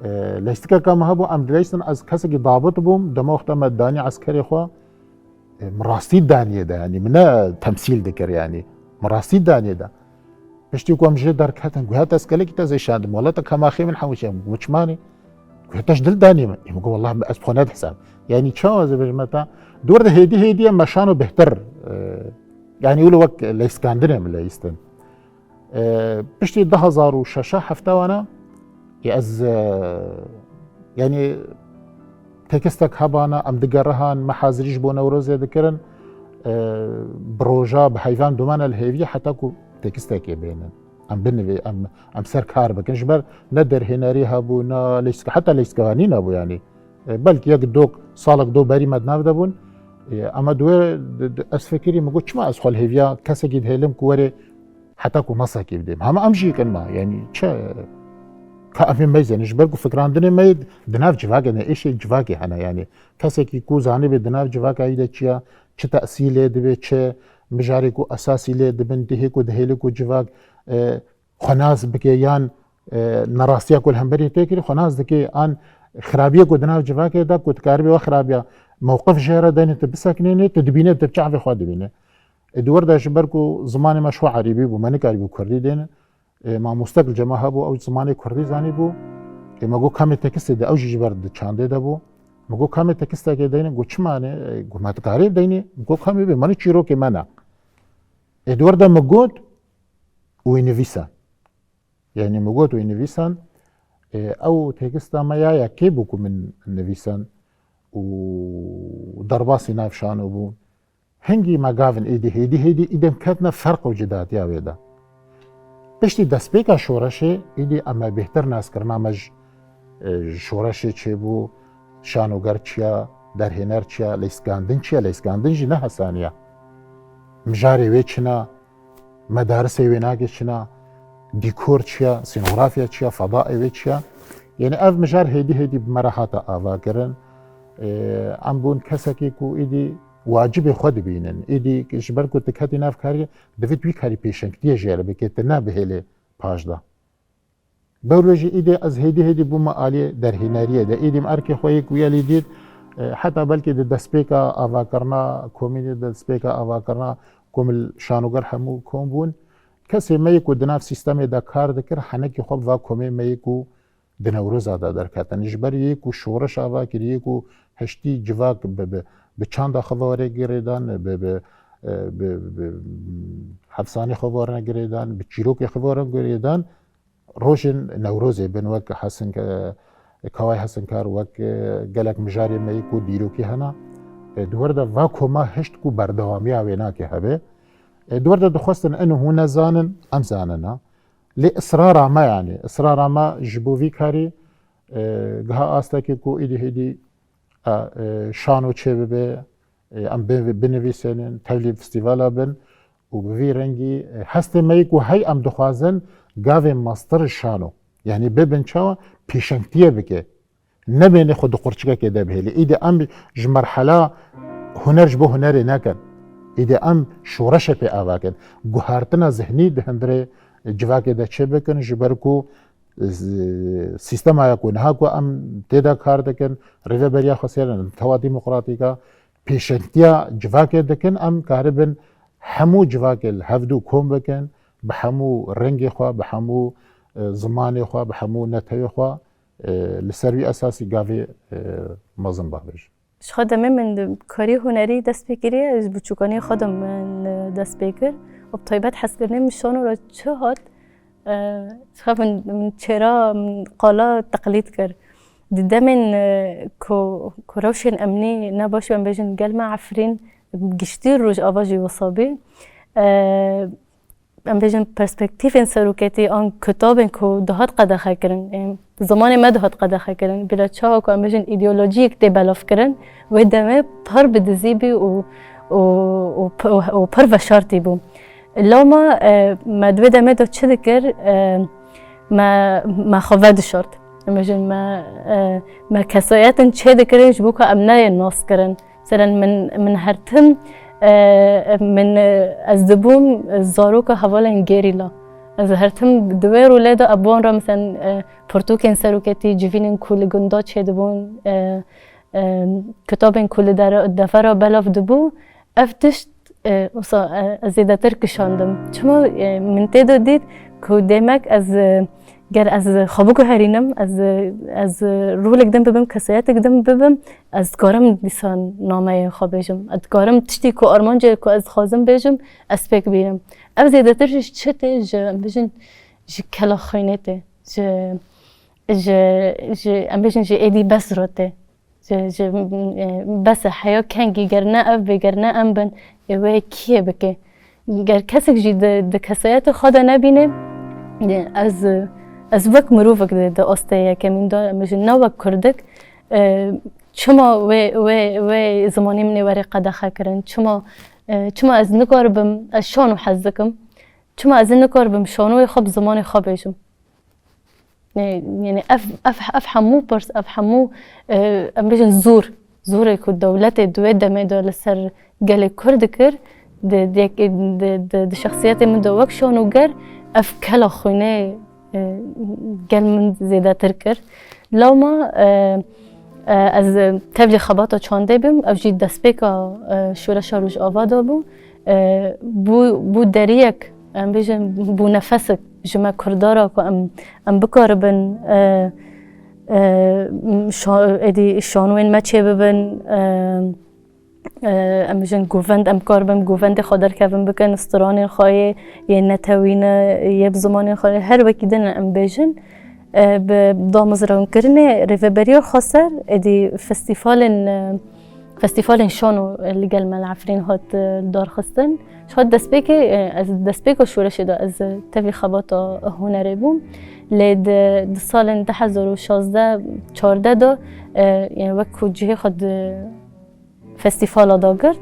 E, leyistikeka min hebû, em dileyistin, ez kesekî dabit bûm, dema wexta me danî eskerê xwe, e, min rastî daniyê de, yanî min ne temsîl dikir yanî. Min rastî daniyê de. Piştî ku em jê derketin, guya te ez kelekî te zêşandim, wela te kemaxê min hemû çem, got çima ne? Guya te ji dil danî min. Ê min got, wela ez bi xwe nedihsam. Yanî çawa ez ê bêjim te? Di wir de hêdî hêdî em me şano bêhtir, e, yanî wilo wek leyîskandinê min leyîstin. E, piştî du hezar û şeş hefta wana, Ê ez, e, yanî tekistek hebana, em digerihan, me hazirî ji bo Newrozê dikirin, e, bi roja, bi heyvan domana li hêviyê heta ku tekistekê bênin. Em binivê, em, em ser kar bikin. Ji ber ne derhênerî hebû, ne leyska, heta leyska nîn hebû yanî. E, belkî yek dok, salek do berî me di nav de bûn. E, ama di wê, di, di, ez fikirî, min got, çima ez xwe li hêviya kesekî dihêlim ku were heta ku nasekî bidêm. Hema em jî kin me, yanî çi, ka em ê meyzên, ji ber ku fikrandinê me yê di nav civakê ne, êşê civakê hene, yanî kesekî ku zanibê di nav civaka wî de çi ya, çi tesîlê dibe, çi mijarê ku esasî lê dibin, dihê ku dihêlê ku civak, e, xwe nas bike yan, e, nerastiya ku li hemberî tê kirî, xwe nas dike an xirabiye ku di nav civakê de ku dikaribê we xirabiya mewqif jê re denê tu bisekinênê, tu dibînê, tu bi çavê xwe dibînê. E, di wir de ji ber ku zimanê me ji xwe erîbî bû, me nikarîbû kurdî dêne. E, mamoste li cema hebû, ew zimanê kurdî zanîbû. E, me got, kamê tekistê de, ew jî ji ber di çandê de bû. Me got, kamê tekistekê deyne, got, çima ne? E, got, me dikarê deyne. Me got, kamê bê, me ne çîrokê me ne. E, di wir de me got, wê nivîsan. Yanî me got, wê nivîsan, e, ew tekista me ya yekê bû ku min nivîsan û derbasî nav şano bû. Hingî me gavin êdî hêdî hêdî îdem ketine ferq û cidatiya wê de. Piştî destpêka şoreşê êdî em me bêhtir nas kirina me ji, e, ji şoreşê çêbû, şanoger çiya, derhêner çiya, leyskandin çiya, leyskandin jî ne hesaniya. Mijarê wê çina, medarisê wê nagê çina, dîkor çiya, sînografya çiya, fedaê wê çiya. Yanî ev mijar hêdî hêdî bi me re hate avakirin. Ee, em bûn kesekî ku êdî wacibê xwe dibînin. Êdî ji ber ku tu ketî nav kariyê, divê tu wî karî pêşengtiyê jê re bikê, tu nebihêlê paş de. Bewle jî êdî ez hêdî hêdî bûme aliyê derhêneriyê de. Êdî min erkê xwe yê ku yelî dît, e, heta belkî di destpêka avakirina komînê, di destpêka avakirina komil şanoger hemû kom bûn. Kesê me yê ku di nav sîstemê de kar dikir, henekî xwe bi va komê me yê ku di Newroza de derketin. Ji ber yê ku şoreş ava kir, yê ku hiştî civak bi, bi, bi çanda xwe ve were girêdan, bi, bi, e, bi, bi hefsanê xwe ve were girêdan, bi çîrokê xwe ve were girêdan, rojên Newrozê bin wek Hesin, e, Kaway Hesinkar, wek, e, gelek mijarê me yê ku dîrokî hene. E, di wir de va koma hişt ku berdewamiya wê nake hebe. E, di wir de dixwestin in hûn nezanin, em zanina. Lê israra me, yanî, israra me ji bo vî karî, e, giha astekê ku êdî hêdî, e, e, şano çêbibe, e, em bi-, binivîsênin, tevlî festîvala bin û bi vî rengî, e, hestê me yê ku hey em dixwazin gavê mastir şano. Yanî bibin çawa pêşengtiyê bike. Nebêne xwe di qurçikekê de bihêlî. Îdî em ji merhela huner ji bo hunerê nekin. Îdî em şoreşe pê ava kin. Guhartina zihnî di hundirê civakê de çêbikin, ji ber ku, e, sîstema ya ku niha ku em tê de kar dikin, rêveberiya xwesêrên tewa demokratîk a, pêşengtiya civakê dikin, em karibin hemû civakê li hevdû kom bikin, bi hemû rengê xwe, bi hemû, e, zimanê xwe, bi hemû netewê xwe, e, li ser wî esasî gavê, e, mezin bavêjin. Ji xwe demê min di karî hunerî dest pê kiriye, ji biçûkanî xwe de min dest pê kir. Û bi taybet hezkirinê min şano re çi hat, e, ji xwe min, min çêra, min qala teqlîd kir. Di demên, e, ku, ku rewşên emnî ne baş, em bêjin gel me Efrîn, giştî Rojava jî wisa bî. E, em bêjin perspektîfên seroketî an kitabên ku dihat qedexe kirin, ê, zimanê me dihat qedexe kirin. Bila çawa ku em bêjin îdeolojiyek tê belavkirin, wê demê pir bi dizî bî û, û, û, û pir veşartî bû. Loma, e, me di wê demê de çi dikir? E, me, me xwe vedişart. Em bêjin me, e, me kesayetin çê dikirin ji bo ku em neyên nas kirin. Mesela min, min her tim, e, min, e, ez dibûm zaroka hevalên gerîla. Ez her tim di wê rolê de, ez bi wan re, mesela, e, pirtûkên seroketî, civînên ku li gunda çêdibûn, e, e, kitabên ku li dere-, devera belav dibû, ev tişt, e, wisa, e, ez zêdetir kişandim. Çima, e, min tê de dît ku demek ez, e, ger ez xwe biguherînim, ez, ez rolek din bibim, kesayetek din bibim, ez dikarim dîsan nameyê xwe bêjim. Ez dikarim tiştê ku armancê ku ez dixwazim bêjim, ez pêk bînim. Ev zêdetir ji çi tê? Ji, em bêjin, ji kela xwînê tê. Ji, Ji, ji, em bêjin ji êdî bes rote. Ji, ji, e, bes e, heya kengî, ger ne ev bê, ger ne em bin, ê wê kiyê bike? Ger kesek jî di, di kesayetê xwe de nebîne, e, ez, ez wek mirovek di, di astê yekemîn de, em bêjin ne wek kurdik, e, çima wê, wê, wê zimanê min ê were qedexe kirin? Çima, e, çima ez nikaribim, ez şano hez dikim, çima ez ê nikaribim şanoyê xwe bi zimanê xwe bêjim? Ne, yani ev, ev, ev hemû pirs, ev hemû, e, em bêjin zor, zorê ku dewletê di wê demê de li ser gelê Kurd dikir, di, di, di, di, di şexsiyetê min de wek şanoger ev kela xwînê, e, gel min zêdetir kir. Lewma, e, e, ez tevlî xebata çandê bûm, ev jî destpêka, e, şoreşa Rojava de bû. E, bû, bû deriyek, em bêjin, bû nefesek ji me Kurda re ku em, em bikaribin, e, e, şa-, êdî şanoyên me çêbibin, e, e, em bêjin govend, em karibin govendê xwe derkevin bikin, stranên xwe yê, yê netewî ne, yê bi zimanên xwe, her wekî din em bêjin. E, bi damezrandkirinê Rêveberiya Xweser, êdî festîvalên, e, festîvalên şano li gel me li Efrîn hat, e, darxistin. Ji hat destpêkê, e, ez destpêka şoreşê de ez, e, tevî xebata hunerê bûm. Lê di, di salên du hezar û şazdeh çardeh de, e, yani wek ku cihê xwe di festîvala dagirt.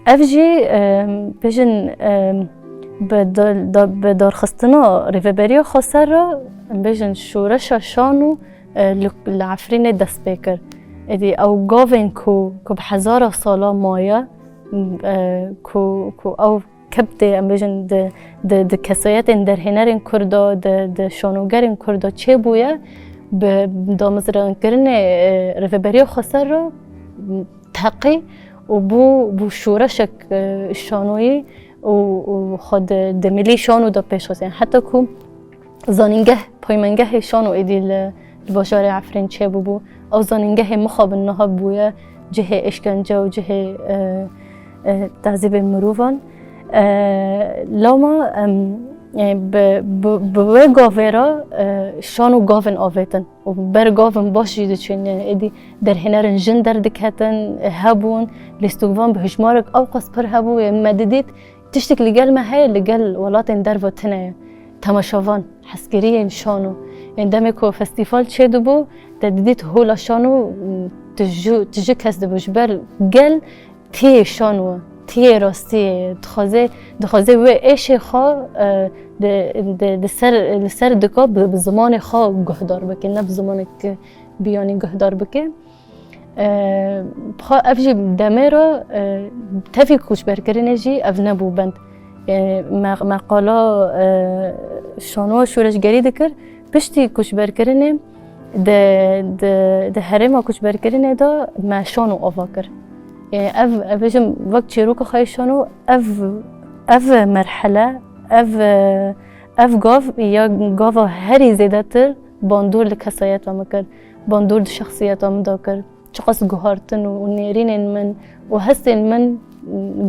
Ev jî, em, bêjin, em, bi da-, da-, bi darxistina Rêveberiya Xweser re, em bêjin, şoreşa şano, e, li, li Efrînê dest pê kir. Êdî ew gavên ku, ku bi hezara sala maye, e, ku, ku ew keptê, em bêjin, di, di, di kesayetên derhênerên Kurda, di, di şanogerên Kurda çêbûye, bi damezrandkirinê, e, Rêveberiya Xweser re teqî û bû, bû şoreşek, e, şanoyî û, û xwe di, di milî şano de pêş xist. Yani heta ku zanîngeh, paymengehê şano êdî li, li bajarê Efrîn çêbûbû. Ew zanîngehê mixabin niha bûye cihê êşkence û cihê, e, e, tezîbê mirovan. E, lewma em, e, bi, bi, bi wê gavê re, e, şano gavin avêtin. Û ber gavin baş jî diçin, yani êdî derhênerên jin derdiketin, hebûn, lîstikvan bi hijmarek ewqas pir hebû, yani me didît, tiştek li gel me heye, li gel welatên derve tune ye. Temaşevan, hezkiriyên şano. Ên demê ku festîval çêdibû, te didît hola şano, tiju, tiju kes dibû. Ji ber gel tiyê şano, tiyê rastiyê ye. Dixwaze, dixwaze wê êşê xwe, e, di, di, di ser, li ser dika bi, bi zimanê xwe guhdar bike, ne bi zimanek biyanî guhdar bike. E, xwe ev jî demê re, e, tevî koçberkirinê jî ev nebû bend. E, me, me qala, e, şanoya şoreşgerî dikir. Piştî koçberkirinê di, di, di herêma koçberkirinê de me şano ava kir. E, ev, ev bêjim wek çêroka xwe yê şano, ev, ev merhele, ev, ev gav ya gava herî zêdetir bandor li kesayeta min kir, bandor di şexsiyeta min de kir. Çiqas guhartin û, û nêrînên min û hestên min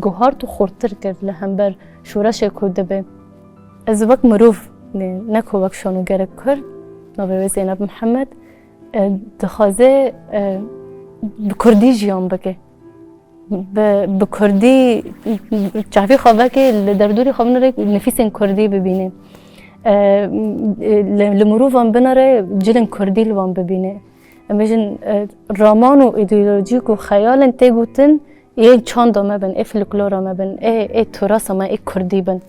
guhart û xurtir kir li hember şoreşê ku dibe. Ez wek mirov, ne, ne ku wek şanogerek Kurd, navê wê Zeynep Mihemed, e, dixwaze, e, bi Kurdî jiyan bike. Bi, bi Kurdî çavî xwe veke, li derdorê xwe binere nifîsên Kurdî bibîne. E, li, li mirovan binere cilên Kurdî li wan bibîne. Em bêjin, e, raman û îdeolojîk û xeyalên tê gotin, ê çanda me bin, ê folklora me bin, ê, ê turasa me, ê Kurdî bin.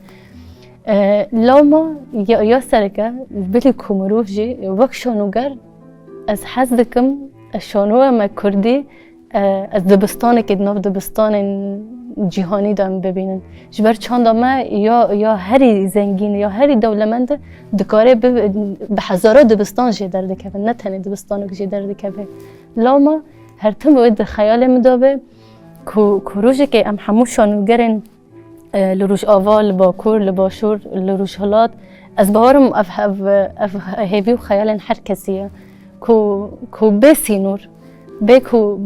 E, lewma ya, ya sereke, bilî ku mirov jî wek şanoger, ez hez dikim, ez şanoya me Kurdî, e, ez dibistanekê di nav dibistanên cîhanî de em bibînin. Ji ber çanda me ya, ya herî zengîn, ya herî dewlemend e, dikare bi, bi hezara dibistan jê derdikeve, ne tenê dibistanek jê derdikeve. Lewma her tim wê di xeyalê min de be ku, ku rojekê em hemû şanogerên, e, li Rojava, li Bakur, li Başûr, li Rojhilat, ez bawer im ev, ev, ev hêvî û xeyalên her kesî ye ku, ku bê sînor, bê ku,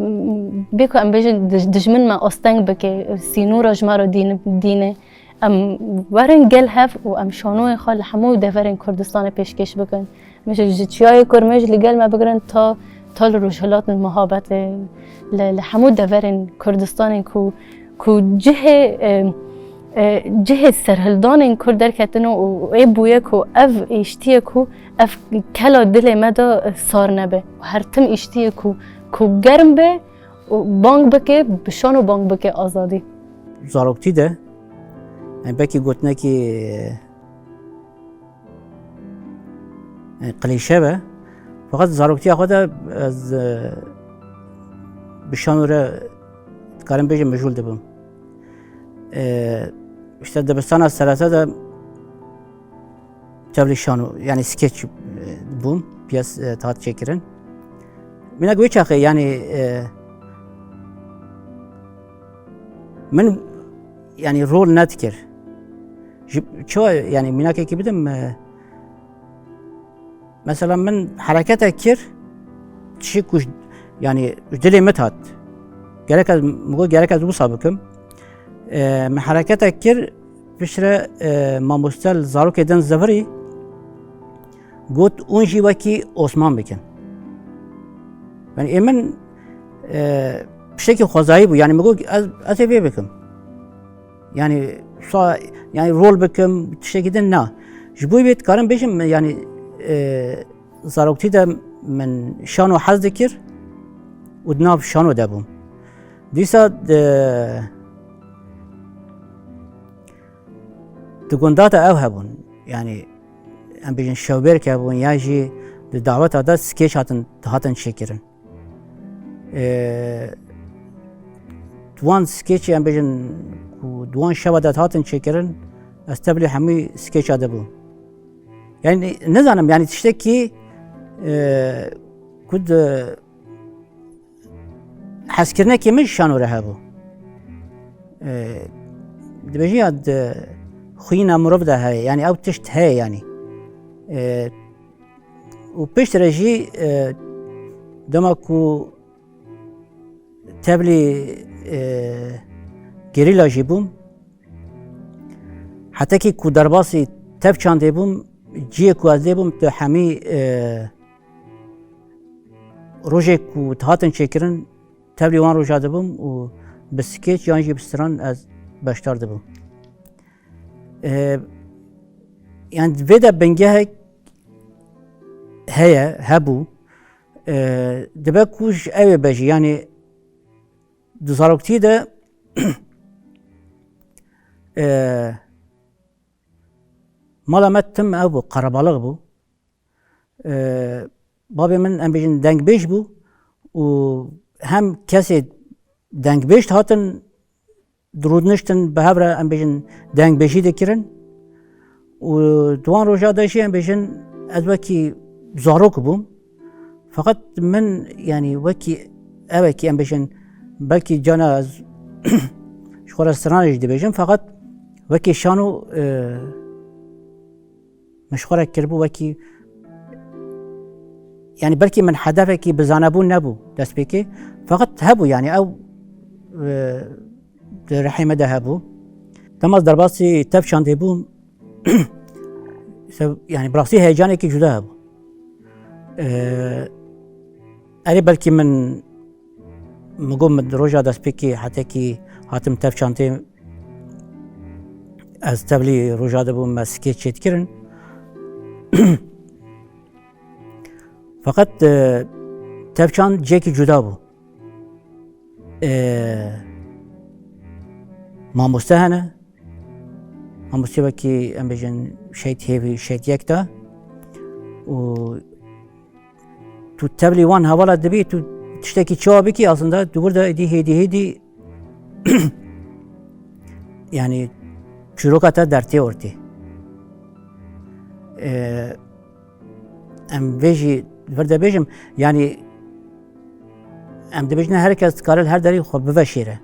bê ku em bêjin dij-, dijmin me asteng bike, sînora ji me re dîn-, dîne. Em werin gel hev û em şanoyên xwe li hemû deverên Kurdistanê pêşkêş bikin. Min ji, ji çiyayê Kurmêj li gel me bigirin ta, ta li rojhilat li Mihabetê, li, li hemû deverên Kurdistanê ku, ku cihê, e, e, cihê serhildanên Kurd derketin û, û ê bûye ku ev êştiyê ku ev kela dilê me de sar nebe. Her tim êştiyê ku, ku germ be û bang bike, bi şano bang bike azadî. Zaroktî de, yani belkî gotinekî, e, e, klîşe be. Fakat zaroktiya xwe de ez, e, bi şano re dikarim bêjim mijûl dibim. E, işte dibistana serete de tevlî şano, yani skeç, e, bûm, piyes, e, hat çêkirin. Minak wê çaxê, yani, e, min, yani rol nedikir. Ji, çawa, yani mînakekî bidim, e, mesela min hereketek kir, tişik ku ji, yani ji dilê min hat. Gerek ez, min got gerek ez wisa bikim. E, min hereketek kir, piştre, e, mamoste li zarokê din zivirî, got, hûn jî wekî Osman bikin. Yani ê min, e, tiştekî xwezayî bû. Yani min got, ez, ez ê vê bikim. Yani, sa, yani rol bikim, tiştekî din na. Ji bo wê dikarim bêjim, yani, e, zaroktî de min şano hez dikir û di nav şano de bûm. Dîsa di, di gunda de ew hebûn. Yani, em bêjin şewbêrk hebûn ya jî di daweta de skeç hatin, hatin çêkirin. Ee, di wan skeçê em bêjin ku di wan şeva de hatin çêkirin, ez tevlî hemû skeça de bûm. Yani nizanim, yani tiştekî, e, ku di hezkirinekê min ji şano re hebû. E, dibêjin ya di xwîna mirov de heye, yani ew tişt heye yani. E, û piştre jî, e, dema ku tevlî, e, gerîla jî bûm, hetekî ku derbasî tev çandê bûm, cihê ku ez lê bûm, tu hemî, e, rojê ku hatin çêkirin, tevlî wan roja dibûm û bi skeç yan jî bi stran ez beşdar dibûm. E, yani vê de bingehek heye, hebû. E, dibe ku ji ew ê be jî, yani di zaroktî de, e, mala me tim ew bû, qerebalix bû. E, babê min, em bêjin, dengbêj bû û hem kesê dengbêj hatin dirûdniştin, bi hev re, em bêjin, dengbêjî dikirin. Û di wan roja de jî, em bêjin, ez wekî zarok bûm. Feqet min, yani, wekî evekî, em bêjin, belkî cana ez ji xwe re stranê jî dibêjim, feqet wekî şano, e, min ji xwe re kiribû wekî, yani belkî min hedefekî bi zanebûn nebû destpêkê, feqet hebû, yani ew, e, di rihê me de hebû. Dema ez derbasî tev çandê bûm, se-, yani bi rastî heyecanekî cuda hebû. E, erê belkî min, min got min roja destpêkê hetekî hatim tev çandê, ez tevlî roja de bûm, me skeç çêdikirin. Feqet, e, tev çand cihekî cuda bû. E, mamoste hene. Mamoste wekî, em bêjin, şehîd hêvî, şehîd yek de. Û tu tevlî wan hevala dibî, tu tiştekî çawa bikî, aslında tu wir de êdî hêdî hêdî, yani çîroka te dertê ortê. Ee, em vê jî vir de bêjim, yani em dibêjin her kes dikare li her derî xwe biveşêre.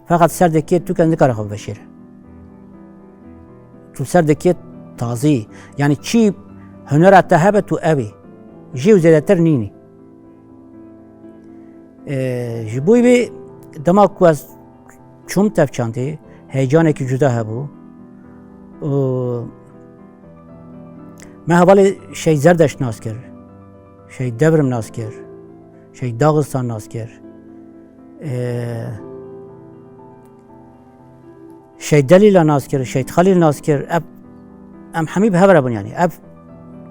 Feqet ser de kê tu kes nikare xwe biveşêre. Tu ser de kê tazî. Yani çi hunera te hebe tu ew î. Jê û zêdetir nînî. Ee, ji bo wê dema ku ez çûm tev çandê, heyecanekî cuda hebû. Û Me hevalê Şehîd Zerdeşt nas kir, Şehîd Devrim nas kir, Şehîd Daxistan nas kir. Ee, Şehîd Delîla nas kir, Şehîd Xelîl nas kir. Ev, em hemî bi hev re bûn, yanî. Ev,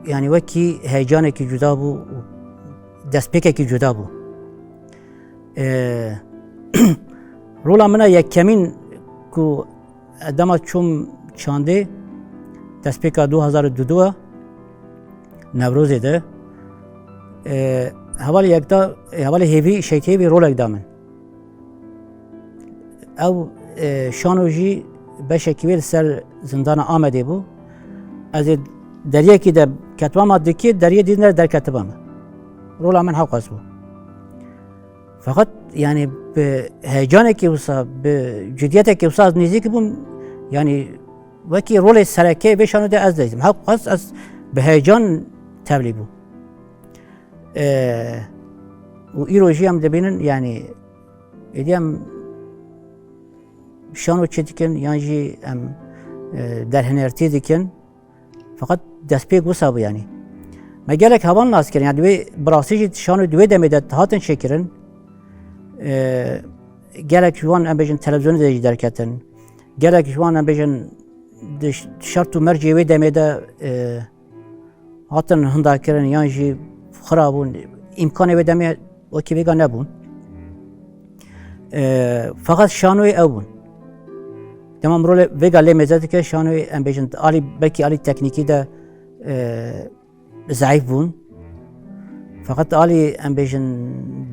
yanî wekî heyecanekî cuda bû û destpêkekî cuda bû. Ee, rola min a yekemîn ku dema çûm çandê, destpêka du hezar û dudû Newrozê de, ee, hevalê yekda, hevalê Hêvî, Şehîd Hêvî rolek da min. Ew, e, şano jî beşekî wê li ser zindana Amedê bû. Ez ê deriyekî de ketibama dikê, deriyê dî ne derketibame. Rola min hewqas bû. Feqet, yanî, bi heyecanekî wisa, bi cidiyetekî wisa ez nêzîk bûm. Yanî, wekî rolê sereke vê şano de ez dizîm. Hewqas ez bi heyecan tevlî bûm. E, û îro jî em dibînin, yanî, êdî em şano çêdikin yan jî em, e, derhinertî dikin. Feqet destpêk wisa bû, yanî. Me gelek heval nas kirin, yanî, di wê, bi rastî jî şano di wê demê de hatin çêkirin. E, gelek ji wan, em bêjin, televîzyonê de jî derketin. Gelek ji wan, em bêjin, di ş-, şert û mercê wê demê de, e, hatin hinda kirin yan jî xira bûn. Îmkanê wê demê wekî vêga nebûn. Ee, feqet şanoyê ew bûn. Dema mirov lê vêga lê mêze dike, şanoyê, em bêjin, alî, belkî alî teknîkî de, ee, zeîf bûn. Feqet alî, em bêjin,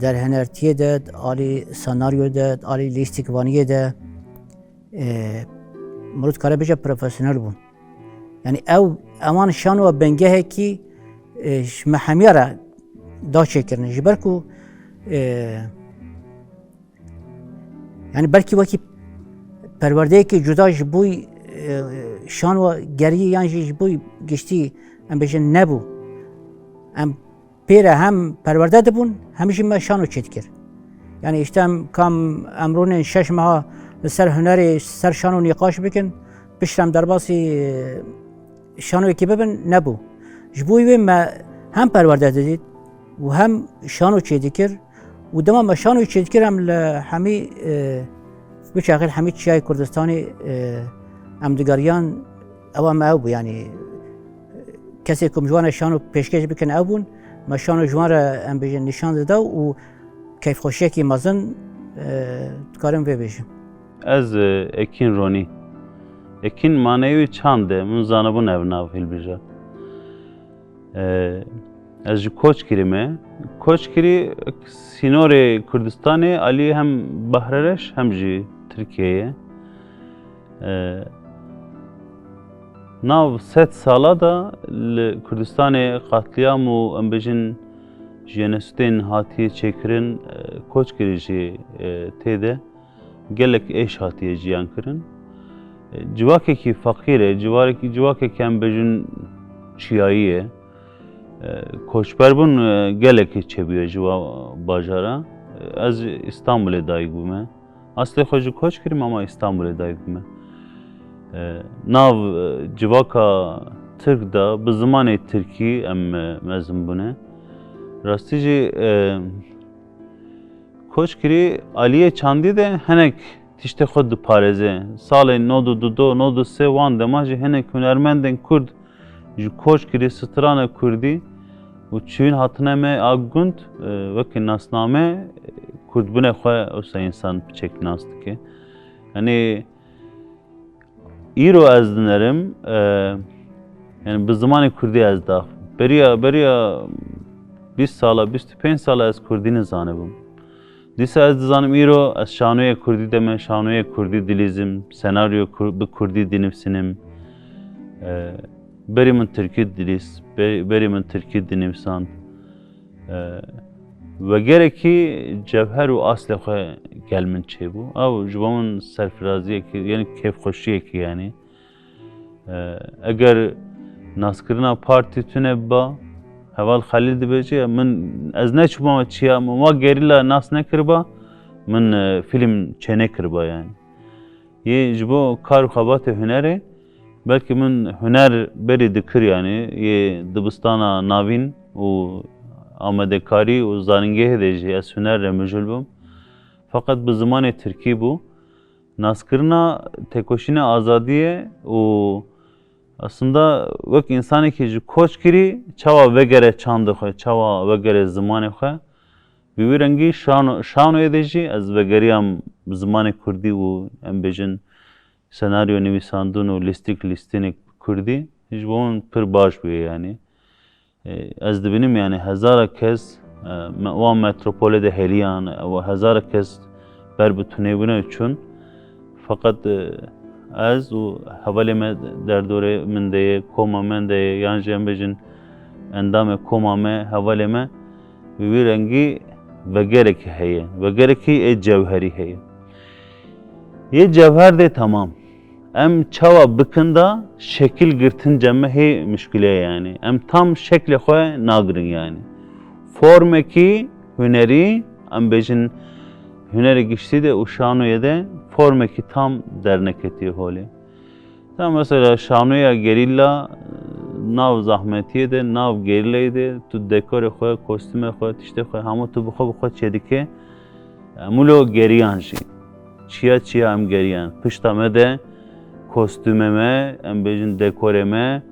derhenertiyê de, alî senaryo de, alî lîstikvaniyê de, e, mirov dikare bêje profesyonel bûn. Yanî ew, ewan şano bingehekî, e, ji me hemiya re da çêkirin. Ji ber ku, e, yanî belkî wekî perwerdeyekî cuda ji bo, e, şano geriyê yan jî ji bo giştî, em bêjin, nebû. Em pê re hem perwerde dibûn, hem jî me şano çêdikir. Yanî îşte em kam em rûnên şeş meha li ser hunerê, ser şano nîqaş bikin, piştre em derbasî, e, şanoyekî bibin, nebû. Ji bo wê me hem perwerde didît û hem şano çêdikir û dema me şano çêdikir em li hemî, e, biçaxê li hemî çiyayê Kurdistanê, e, em digeriyan, ewa me ew bû, yanî kesê ku ji wan re şano pêşkêş bikin ew bûn, me şano ji wan re, em bêjin, nîşan dida û keyfxweşiyekî mezin, e, dikarim vê bêjim. Ez, e, Ekîn Ronî. Ekîn maneyê wî çand e, min zanibûn ev nav hilbijart. E, ez ji Koçgirî me. Koçgirî sînorê Kurdistanê alî hem Bahrereş hem jî Tirkiyeyê. E, nav sed sala de li Kurdistanê qetlîam û, em bêjin, jenosîdên hatiye çêkirin, e, Koçgirî jî, e, tê de gelek êş hatiye jiyan kirin. E, civakekî feqîr e, civarekî, civakekî, em bêjin, çiyayî ye. E, koçberbûn, e, gelekî çêbûye ji wa bajara. E, ez Îstanbulê dayik bûme. Aslê xwe ji Koçgirî me, ama Îstanbulê dayik bûme. E, nav, e, civaka Tirk de bi zimanê Tirkî em, e, mezin bûne. Rastî jî, e, Koçgirî aliyê çandî de hinek tiştê xwe diparêze. Salên nod û du, nod û sê wan dema jî hinek hunermendên Kurd ji Koçgirî strana Kurdî û çûyîn hatine me a gund, e, wekî nasname, e, Kurdbûnê xwe wisa însan piçek nas dike. Yanî îro ez dinerim, e, yanî bi zimanê Kurdî ez daxim. Beriya, beriya bîst sala, bîst û pênc sala ez Kurdî nizanibûm. Dîsa ez dizanim îro ez şanoyê Kurdî deme, şanoyê Kurdî dilîzim, senaryo Kur-, bi Kurdî dinivîsim. E, berî min Tirkî dilîz, be-, berî min Tirkî dinivîsand. E, vegerekî cewher û aslê xwe gel min çêbû. Ew ji bo min serfiraziyekî, yanî kêfxweşiyekî, yanî. E, eger naskirina partî tune biba, heval Xelîl dibêje, min, ez neçûbûme çiya, min wa gerîla nas nekiriba, min, e, fîlm çênekiriba, yanî. Yê ji bo kar û xebatê hunerê Belkî min huner berî dikir, yanî yê dibistana navîn û amadekarî û zanîngehê de jî ez huner re mijûl bûm. Feqet bi zimanê tirkî bû. Naskirina têkoşîna azadiyê û aslında wek însanekî ji koç kirî çawa vegere çandê xwe, çawa vegere zimanê xwe. Bi wî rengî şano-, şanoyê de jî ez vegeriyam zimanê kurdî û em bêjin senaryo nivîsandin û lîstik lîstinê kurdî ji bo min pir baş bûye yanî. E, ez dibînim, yanî hezara kes, e, me-, wan metropolê de heliyan, e, û hezara kes ber bi tunebûnê çûn. Feqet, e, ez û hevalê me derdorê min de ye, koma min de ye, yan jî em bêjin endamê koma me, hevalê me, bi wî rengî vegerekî heye. Vegerekî ê cewherî heye. Yê cewher de temam. Em çawa bikin da şekil girtin ceme hê muşkile ye yanî. Em tam şeklê xwe nagirin yanî. Formekî hunerî, em bêjin hunerê giştî de û şanoyê de formekî tam derneketiye holê. Ta mesela şanoya gerîla, nav zahmetiyê de, nav gerîlayê de, tu dekorê xwe, kostûmê xwe, tiştê xwe, hemû tu bi xwe bi xwe çêdike. Em wilo geriyan jî. Çiya çiya em geriyan. Pişta me de kostûmê me, em bêjin dekorê me,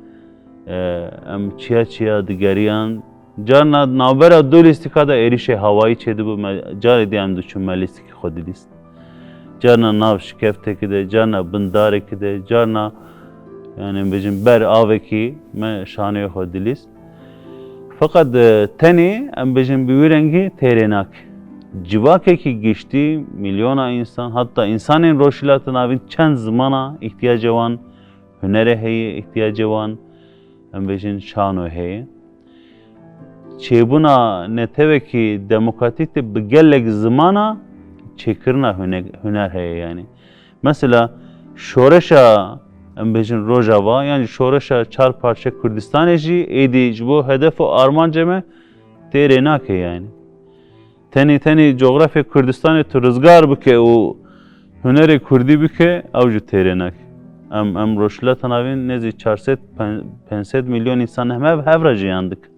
e, em çiya çiya digeriyan. Carna navbera du lîstika de êrişê hawayî çêdibû, me, carê dî em diçûn me lîstikê xwe dilîst. Carna nav şikeftekî de, carna bin darekî de, carna, yanî em bêjin ber avekî me şanoyê xwe dilîst. Feqet, e, tenê em bêjin bi wî rengî têrê nake. Civakekî giştî, milyona însan, heta însanên Rojhilata Navîn çend zimana îhtiyacê wan hunerê heye, îhtiyacê wan, em bêjin, şano heye. Çêbûna netewekî demokratîk de bi gelek zimana çêkirina hune-, huner heye yanî. Mesela şoreşa, em bêjin, Rojava, yan jî şoreşa çar parçe Kurdistanê jî êdî ji bo hedef û armancê me têrê nake yanî. Tenê tenê cografya Kurdistanê tu rizgar bike û hunerê kurdî bike, ew jî têrê nake. Em, em Rojhilata Navîn nêzî çar sed, pên-, pênc sed milyon însan em hev, hev re jiyan dikin.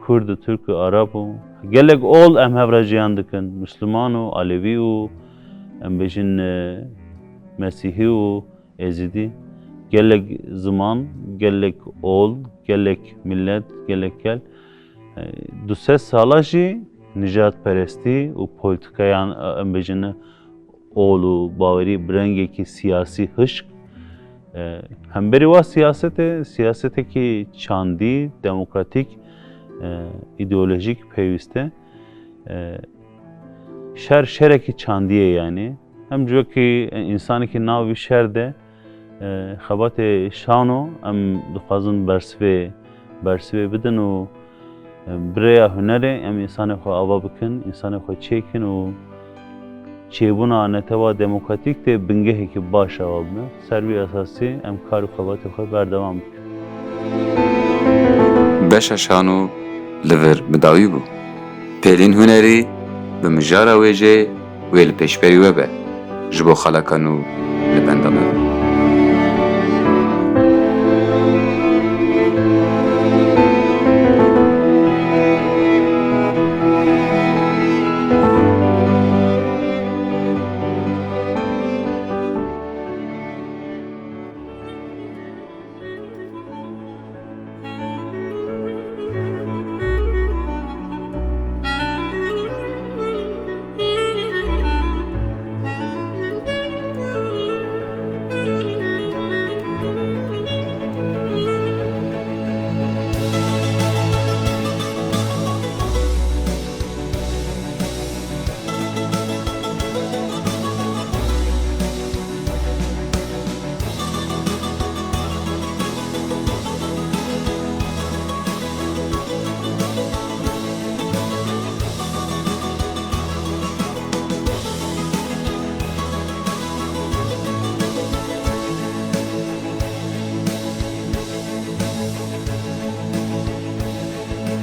Kurd û Tirk û Arab û gelek ol em hev re jiyan dikin. Misliman û Alevî û em bêjin, e, Mesîhî û Êzidî. Gelek ziman, gelek ol, gelek milet, gelek gel. E, du sed sala jî nijadperestî û polîtîkayan, e, em bêjin, ol û bawerî bi rengekî siyasî hişk, e, hemberî wa siyasetê, siyasetekî çandî, demokratîk, e, îdeolojîk pêwîst e. E, şer şerekî çandî ye yanî. Em civakî, e, însanekî nav vî şer de, e, xebatê şano em dixwazin bersivê, bersivê bidin û, e, bi rêya hunerê em însanê xwe ava bikin, însanê xwe çêkin û çêbûna netewa demokratîk tê bingehekî baş ava bibe. Ser vî esasî em kar û xebatê xwe berdewam bikin. Beşa şano li vir bi dawî bû. Pêlîn hunerî bi mijara wêjeyê wê li pêşberî we be. Ji bo xaleka nû